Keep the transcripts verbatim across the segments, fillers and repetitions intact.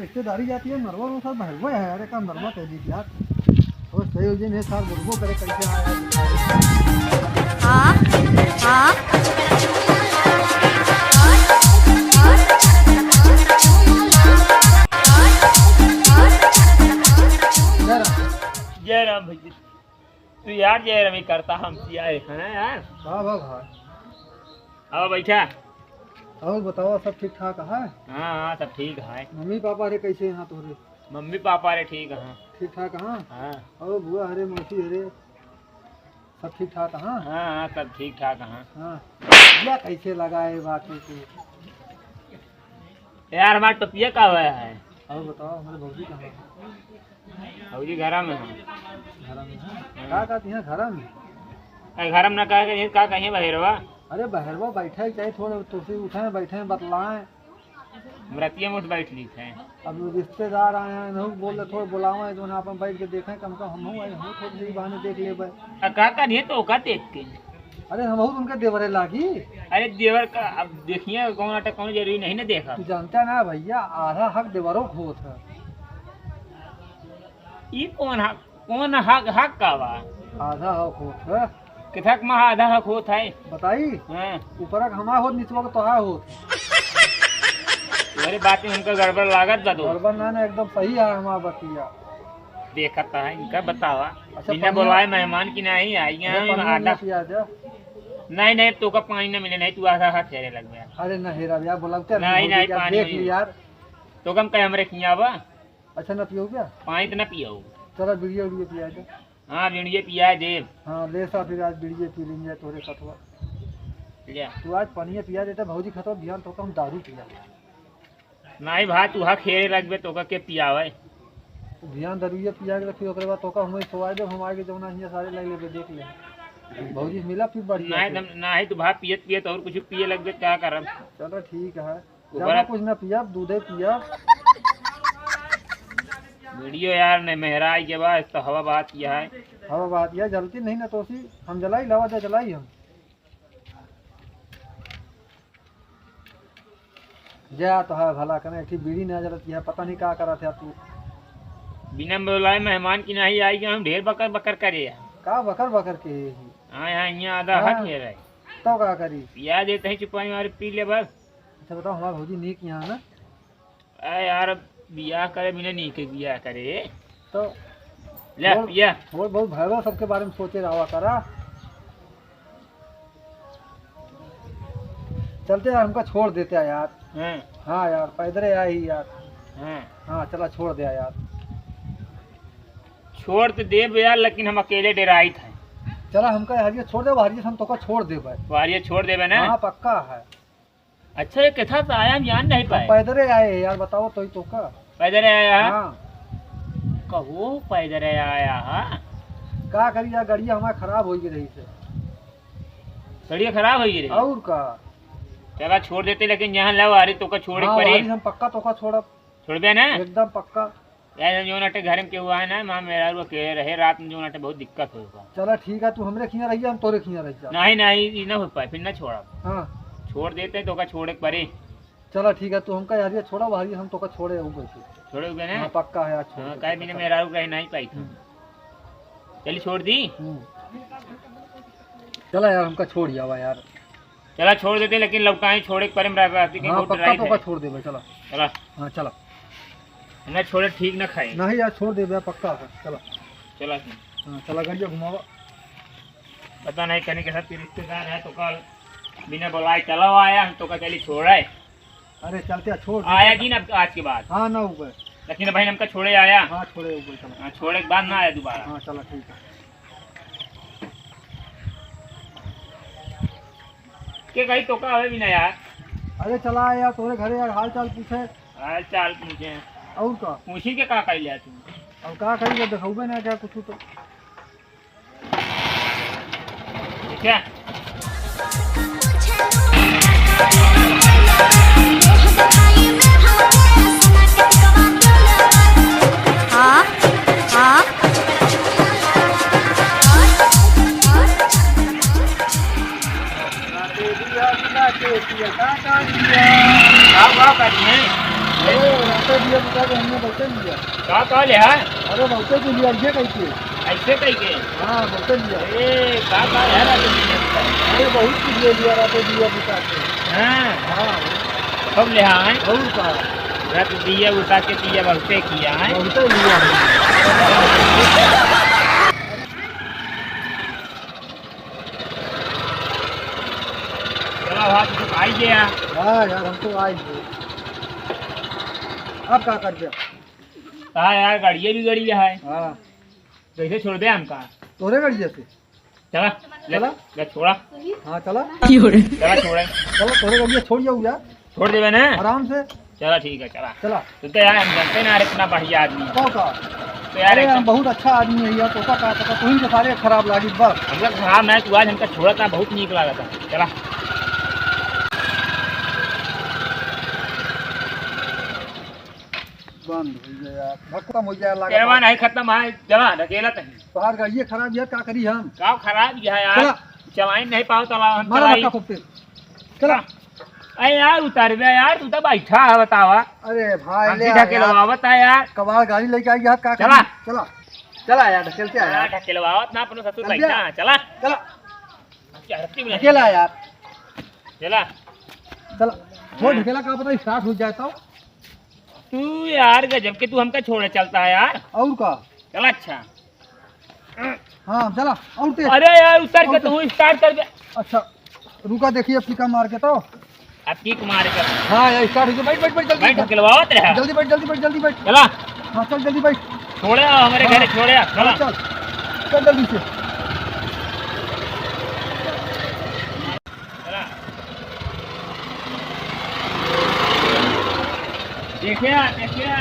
रिश्तेदारी जाती है, नरवा रो सर भरवा है, अरे काम नरवा कह दी यार। और सही हो जिन है सार बोलबो करे कैसे आया। हाँ, हाँ। जय राम। जय राम भैया। तू यार जय राम ही करता हम सिया है ना यार। वाह, वाह, वाह। आओ बैठा। और बताओ, सब ठीक ठाक है? हाँ, हाँ, सब ठीक है। मम्मी पापा रे कैसे हैं तोरे? मम्मी पापा रे ठीक हैं। ठीक ठाक हैं? हाँ। और बुआ हरे, मौसी हरे, सब ठीक ठाक हैं? हाँ, हाँ, सब ठीक ठाक हैं। हाँ। या कैसे लगा है बात को? यार, हमार टोपिया का हुआ है? और बताओ, हमारे भौजी कहाँ है? भौजी घरा में है। घरा में है? हाँ। का कहती हैं घरा में? अरे, घरा में ना कहे के, का कहिए बहेरवा? अरे, बहेरवा बैठे, चाहे थोड़े तुलसी उठे, बैठे, बतलाएं। हम रतिया में उठ बैठ ली थे। अब रिश्तेदार आए हैं, इन्हों को बोल दे, थोड़ा बुलावा है, जो ना अपन बैठ के देखें, कम से कम हमहू आए, हमहू थोड़ी देर बहाने देख लेबे। आ, का करिए तो ओका देख के? अरे, हमहू तो उनके देवरे लागी। अरे, देवर का, अब देखिए, कौन आटा कौन जरूरी नहीं ना देखा। तू जानता ना भैया, आधा हक देवरों को होत है। ई कौन हक, कौन हक, हक का बा? आधा हक होत है। किथक मा आधा हक होत है? बताई? हाँ। ऊपरा के हमार होत, निचवा के तोहार होत। अरे बात में हमका गड़बड़ लागत बा तो। गड़बड़ ना, ना, एकदम सही है हमार बतिया। देखत है, इनका बतावा। अच्छा, बिना पनिया, बोलाए मेहमान की नहीं आई, अरे, यहाँ पनिया आधा। पिया दे। नहीं, नहीं, तोका पानी ना मिले, नहीं, तू आधा हाथ फेरे लगबे। अरे नहीं रे भैया, बोलावते नहीं, नहीं, नहीं, पानी देख नहीं। ली यार। तोका हम कहे हमरे खियावा। अच्छा, ना पियो क्या? पानी तो ना पियो। चला, बीड़िया उड़िया पिया दे। हाँ, बीड़िया पिया दे। हाँ, ले सा, फिर आज बीड़िया पी लेंगे तोरे सथवा। ले। तू आज पनिया पिया देते भौजी खतवा, बिहान तो हम दारू पिया। नहीं भाई, तू हा खेले लगबे, तोका के पियावे? बिहान दारुए पिया के फिर ओकरे बाद तोका हम सोवा दे, हम आगे जौना हियाँ सारे ले लेबे, देख ले। भौजी मिला फिर बढ़िया नहीं से। तम-, नहीं तो भाई पियत पियत और कुछ पिए लगबे, क्या करब? चलो ठीक है। ओकरा ज्यादा कुछ ना पिया, दूधे पिया। वीडियो यार ने मेहराई के बाद तो हवा बात किया है। हवा बात यह जलती नहीं ना तोसी, हम जलाई, लावा जा जलाई हम। जा तो है भला कने, एक ठे बीड़ी ना जलती है, पता नहीं का करत है तू। बिना बुलाए मेहमान की नहीं आई, हम ढेर बकर बकर करे यार। का बकर बकर के है? हाँ, यहाँ, यहाँ आधा हाँ। हट गया है। तो का करी? पिया देते हैं चुपाई मारे, पी ले बस। अच्छा बताओ, हमार भौजी नीक यहाँ ना? अरे यार, अब बियाह करे बिना नीक है बियाह करे। तो ले, थोड़, पिया। थोड़ बहुत भैरव सबके बारे में सोचे रहा करा। चलते यार, हमका छोड़ देते हैं यार। हाँ। हाँ यार, पैदरे आए ही यार। हाँ। हाँ, चला छोड़ दे यार। छोड़ तो देब यार, लेकिन हम अकेले डेराइत हैं। चला, हमका हरिया छोड़ दे, हरिया हम तोका छोड़ देबे। वो हरिया छोड़ देबे ना? हाँ, पक्का है। अच्छा, ये किथा से आया, हम जान नहीं पाए। पैदरे आए हैं यार, बताओ तो ही तोका। पैदरे आया है? हाँ। कहो पैदरे आया है? का करी यार, गड़िया हमार खराब हो गई रही से। गड़िया खराब हो गई रही? और का? चला छोड़ देते, लेकिन यहाँ लाओ, अरे तोका छोड़े हाँ, पड़े। हम पक्का तोका छोड़ब। छोड़बे ना? एकदम पक्का। यार, जौन अटे घर में केहू आए ना, माँ मेहरारू अकेले रहे, रात में जौन अटे बहुत दिक्कत होई बा। चला ठीक है, तू हमरे खियाँ रहिया, हम तोरे खियाँ रहिया। नहीं, नहीं, ई ना हो पाए, फिर ना छोड़ब। हाँ। छोड़ देते हैं, तोका छोड़े के पड़े। चला ठीक है, तू हमका यार ये छोड़ा, वहाँ हम तोका छोड़े हूँ बैठे। छोड़े हुए ना? हाँ, पक्का है, आज छोड़ हाँ, दे, काहे बिना पक्का। मेहरारू रहे नहीं पाई था। हम्म। चलिए, छोड़ दी। हम्म। चला यार, हमका छोड़ आवा यार। चला, छोड़ देते, लेकिन लौटाई छोड़े के परे में रात, रात के हाँ, बहुत पक्का डराई तोका थे। छोड़ देबे, चला। चला। हाँ, चला। ना छोड़े ठीक ना खाए। नहीं यार, छोड़ देबे, पक्का है, चला। चला। हाँ, चला, गंजा घुमावा। पता नहीं, कहीं के साथ रिश्तेदार है, तो कल बिना बुलाए चला आया, हम तो कल चली छोड़े। अरे, चलते हैं, छोड़ दे। आया जी ना आज के बाद। हाँ, ना ऊपर। लेकिन भाई, हमका छोड़े आया। हाँ, छोड़े ऊपर, चला। हाँ, छोड़े के बाद ना आया दोबारा। हाँ, चला, ठीक है। के कही तो का हवे भी ना यार। अरे चला यार, तोरे घरे यार हाल चाल पूछे। हाल चाल पूछे। और का? पूछी के का कही लिया तू? और का कही, जब दिखाऊबे ना क्या कुछ तो। ठीक है। हाँ, हाँ। का, का करी है? अरे, राते दिया बुता के हमने बहुते लिया। का, का ले है? अरे, बहुते कुछ लिया, ऐसे कह के। ऐसे कह के? हाँ, बहुते लिया। ए, का, का है राते दिया बुता के? अरे, बहुत कुछ ले लिया राते दिया बुता के। हाँ। हाँ। सब ले आए? और का? रात दिया बुता के दिया बहुते किया है। बहुते लिया है। चला भाई, तू तो आई गया। हाँ यार, हम तो आई गए। अब का कर दिया? हाँ यार, गाड़िया भी गड़ी है। हाँ। कैसे छोड़ दे हमका? तोरे गाड़िया से। चला, ले, चला। ले छोड़ा। हाँ, चला। चला, छोड़े। चला, तोरे गाड़िया छोड़ जाऊ यार। छोड़ देबे ना? आराम से। चला, ठीक है, चला। चला। तू तो यार, हम जानते ना, अरे, इतना बढ़िया आदमी है। कौन का? तो यार, अरे, एकदम हम बहुत अच्छा आदमी है यार, तोका का पता, तुही के सारे खराब लागी, बस। हम लोग खराब नहीं, तू आज हमका छोड़ा था, बहुत नीक लगा था। चला। बंद हो गया यार, खत्म हो गया, लगा तेरवा था। नहीं खत्म है, चला, ढकेला तहीं। तोहार गाड़िए खराब यार, का करी हम? का खराब यह है यार? चला। चलाई नहीं पाओ, चला, हम चला, चलाई। धक्का ठोकते। चला। अरे यार, उतरबे यार, तू तो बैठा है, बतावा। अरे भाई, हम ले भी आ यार। ढकेलवावत है यार। कबाड़ गाड़ी लेके आई यार, का चला। करी? चला। चला यार, ढकेल के आ हाँ, यार। ढकेलवावत ना, अपने ससुर चल बैठा बे। है, चला। चला। चढ़ती में ढकेला यार। चला। चला। वो हाँ। ढकेला का पता start हो जाए तो। तू यार गजब के तू हमका छोड़े चलता है यार। और का? चला अच्छा। हाँ, चला, और तेज। अरे यार, उतर के और तेज। तू start कर दे। अच्छा, रुका, देखिए अब किक मार के तो। अब किक मार के। हाँ यार, start हो गया। बैठ, बैठ, बैठ, जल्दी बैठ, बैठ। ढकेलवावत रहा। जल्दी बैठ, जल्दी बैठ, जल्दी बैठ। चला। हाँ, चल जल्दी बैठ। छोड़े आओ, हमारे हाँ। घरे छोड़े आओ। हाँ, चला। चल। चल जल्दी से। चला। देखिया, देखिया।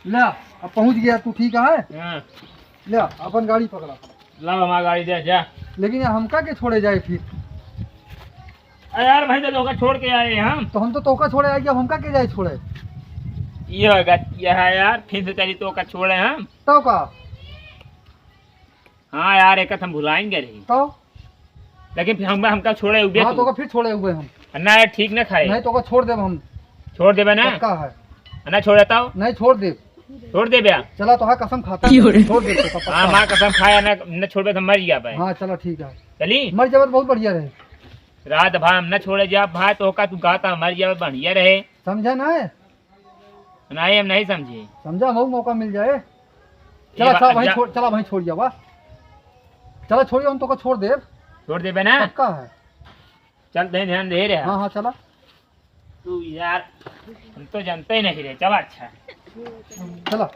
ले, अब पहुँच गया तू, ठीक है? हाँ। ले, अपन गाड़ी पकड़ा। ला, हमार गाड़ी दे, जा। लेकिन यार, हमका के छोड़े जाए फिर? अरे यार, भाई, तो तोका छोड़ के आए हम। तो हम तो तोका छोड़े आए, अब हमका के जाए छोड़े? ये होगा, ये है यार, फिर से चली तोका छोड़े हम। तो का? हाँ यार, एक हम भुलाएंगे रही। तो? लेकिन फिर हम, हमका छोड़े हुए हाँ, तू। तोका फिर छोड़े हुए हम। ना यार, ठीक ना खाए। नहीं, तोका छोड़ देब हम। छोड़ देबे ना? पक्का है। ना छोड़े तो? नहीं, छोड़ देब। छोड़ देबे? चला, तोहार कसम खाता हूँ। छोड़ देब तोका, पक्का। हाँ, हमार कसम खाया ना, न छोड़बे तो मर जाबे। हाँ, चला, ठीक है। चली? मर जाबे तो बहुत बढ़िया रहे। रात भर हम न छोड़े जाब भाई, तोका तू कहता मर जाबे बढ़िया रहे। समझा ना है? नहीं, हम नहीं समझे। समझा, हम मौका मिल जाए। ये चला, बा-, चला, वहीं जा- छोड़, चला, वहीं छोड़ जाबा। चला, छोड़िए, हम तोका छोड़ देब। छोड़ देबे ना? पक्का है। चल, दे, ध्यान दे रहे। हाँ, हाँ, चला। तू यार, हम तो जानते ही नहीं रहे। चला, अच्छा। चला।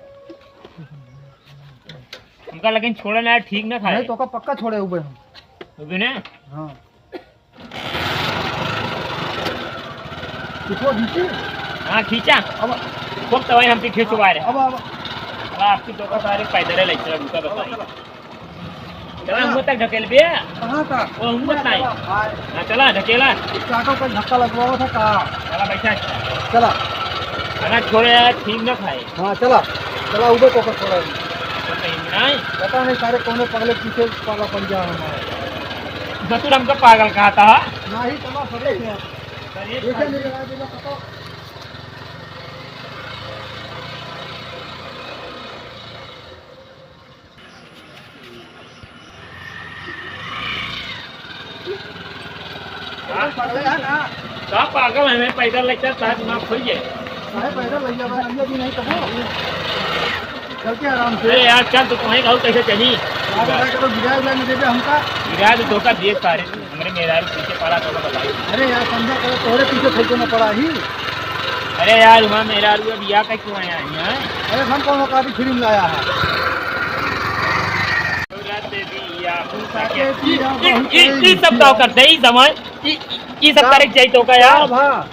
हमका लेकिन छोड़े ना, ठीक ना खाए। नहीं, तोका पक्का छोड़े हुए हम। हुए ना? हाँ। किसको खींची? हाँ, खींचा। अब खूब तो भाई हमसे खींचवा रहे। अब, अब। अब आपकी तो सारे पैदल है, चला, रुका बताइए। चला, चला। हुआ तक ढकेल बे। कहाँ तक? वो हुआ तक। चला, भाई। हाँ, चला, ढकेला। इस ऑटो पर धक्का लगवावा था का? चला, बैठा। चला। खाना छोड़े यार, ठीक ना खाए। हाँ, चला। चला, उधर को छोड़ा है। पता ही नहीं। पता नहीं सारे कौन पगले पीछे पाला पड़ गया हमारा। ससुर हमका पागल कहा था। नहीं, चला, सही है। अरे, देखे नहीं लगा देगा पता। हाँ? का पागल है, मैं पैदल ले चलता है, दिमाग खुल जाए। अरे पैदल ले जाओ, हम भी नहीं कबो। चल के आराम से। अरे यार, चल, तो तुम्हें कहूँ कैसे चली? यार, अगर तो गिरा उरा नहीं देते हमका। गिरा तो धोखा दिए सारे। हमरे मेहरारू पीछे पड़ा तो बताई। अरे यार, समझा करो, तोहरे पीछे फेंको ना पड़ा ही। अरे यार, वहाँ मेहरारू अब या का क्यों आया है यहाँ? अरे हम कौन का भी फिल्म लाया है। ई, ई, ई, ई सब का करते, ई समझ, ई, ई सब हाँ। करे के चाहिए तो का यार? हाँ, भा।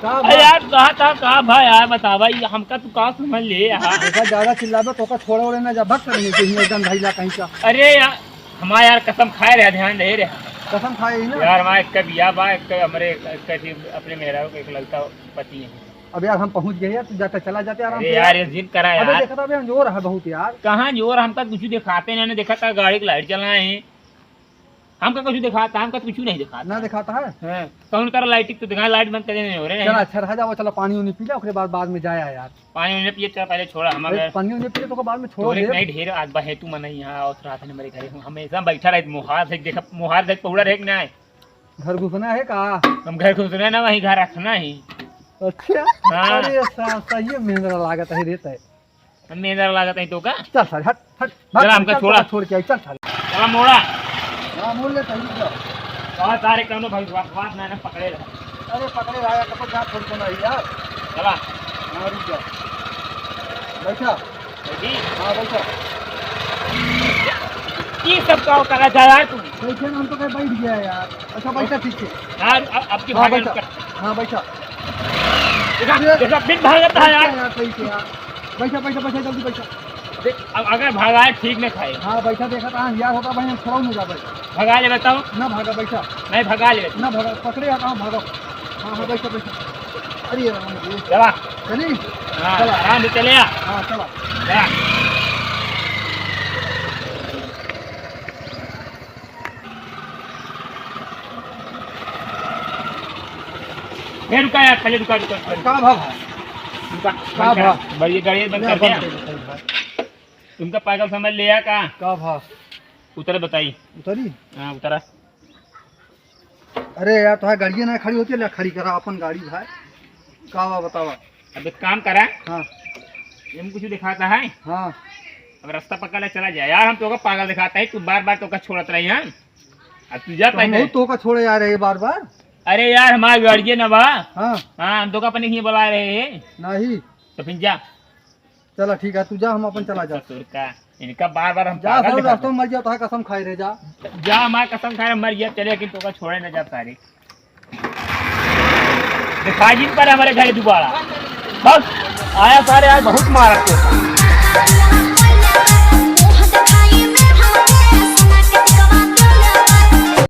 का अरे भा? यार, कहा था, का भा यार, बतावा, ई हमका तू का समझ ले यार? देखा, ज्यादा चिल्लाबे तो का छोड़े ओड़े ना जा, भक्त नहीं कहीं एकदम धैला कहीं का। अरे यार, हमार यार कसम खाए रहा, ध्यान रहे रहा। कसम खाए ही ना। यार, हमार एक बिया बा, एक हमरे, एक अपने मेहरारू के एक लड़का पति है। अब यार हम पहुंच गए यार, तू जाता चला जाते आराम अरे से यार, यार। ये जिद करा अबे यार। देखा था अबे अंजोर है बहुत यार। कहाँ अंजोर, हमका कुछ दिखाते नहीं, देखा था गाड़ी की लाइट चला है। हमका कुछ दिखाता, हमका कुछ नहीं दिखाता। ना दिखाता है? हाँ, कौन तरह लाइट तो दिखा, लाइट बंद करे नहीं हो रहे हैं। चला, अच्छा रहा जाओ, चला पानी उनी पी ले, ओकरे बाद, बाद में जाया यार। पानी उनी पिए, चला पहले छोड़ा, हम अरे, अगर पानी उनी पी ले, तो ओकर बाद में छोड़ तोरे दे। नहीं ढेर आज बहे तू मन यहाँ और रात में मेरे घरे हूँ, हमेशा बैठा रहे, मुहार देख, देखा, मुहार देख, पौड़ा रहे कि नहीं? घर घुसना है का? हम घर घुसना ना, वहीं घर रखना ही। अच्छा? हाँ। अरे सा-, सही में मेहंदरा लागत है रे तय। हम मेहंदरा लागत है तो का? चल सारे, हट, हट, भाग, चल, हमका चल, छोड़ा। छोड़ के आई, चल सारे। चला मोड़ा। हाँ, मोड़ ले, सही रुक जा। बहुत सारे कौनो भाई, बात ना, ना पकड़े रहा। अरे पकड़े रहा, कब जा, छोड़ के ना यार। चला। हाँ, रुक जा। बैठा। जी। हाँ, बैठा। ये सब का करा था यार तू? बैठे ना, हम तो कहीं बैठ गया यार। अच्छा, बैठा, ठीक है। यार, अब, अब की हाँ, भागल बैठा। कर। हाँ, बैठा। देखा, अरे, देखा, बिन भागत था बैठा यार। यार, सही से यार। बैठा, बैठा, बैठा, जल्दी बैठा। देख, अब अगर भगाए ठीक न खाए। हाँ, बैठा, देखा था, यार होता भाई, हम खड़ा हो जाबे। भगा ले बताओ। ना भागा, बैठा। नहीं भगा ले। ना भागा, पकड़े हटाओ, भागो। हाँ, हाँ, बैठा, बैठा। अरे राम जी। चला। चली? हाँ, चला। आराम से चले आ। हाँ, चला। चला। ए, रुका यार, पहले रुका, रुका, रुका। का भाव है? रुका, का बंद करा। भाव? बड़ी गाड़ी बंद कर दिया। तुमका पागल समझ लिया का? का भाव? उतरे बताई। उतरी? हाँ, उतरा। अरे यार, तोहार गाड़िए ना खड़ी होती है, ले खड़ी करा अपन गाड़ी भाई। का बा बतावा? अब एक काम करा। हाँ। एम कुछ दिखाता है? हाँ। अब रास्ता पकड़ ले चला जाए। यार, हम तोका पागल दिखाता है, तू बार-बार तोका छोड़त रही, हाँ? अब तू जा तो पहले। हम तोका छोड़े आ रहे बार-बार। अरे यार, हमार गाड़िए ना बा। हाँ। हाँ, हम तोका अपने लिए बुला रहे हैं। नहीं। तो फिर जा। चला ठीक है, तू जा, हम अपन चला जा। ससुर का, इनका बार-बार हम जा, पागल सारे दिखाते रास्ता में हैं। मर गया, तोहार कसम खाए रहे, जा। जा, हमार कसम खाए, मर गया, चले, लेकिन तोका छोड़े ना जा सारे। दिखाई जिन पर हमारे घर दोबारा। बस, आया सारे, आज बहुत मारा तोका।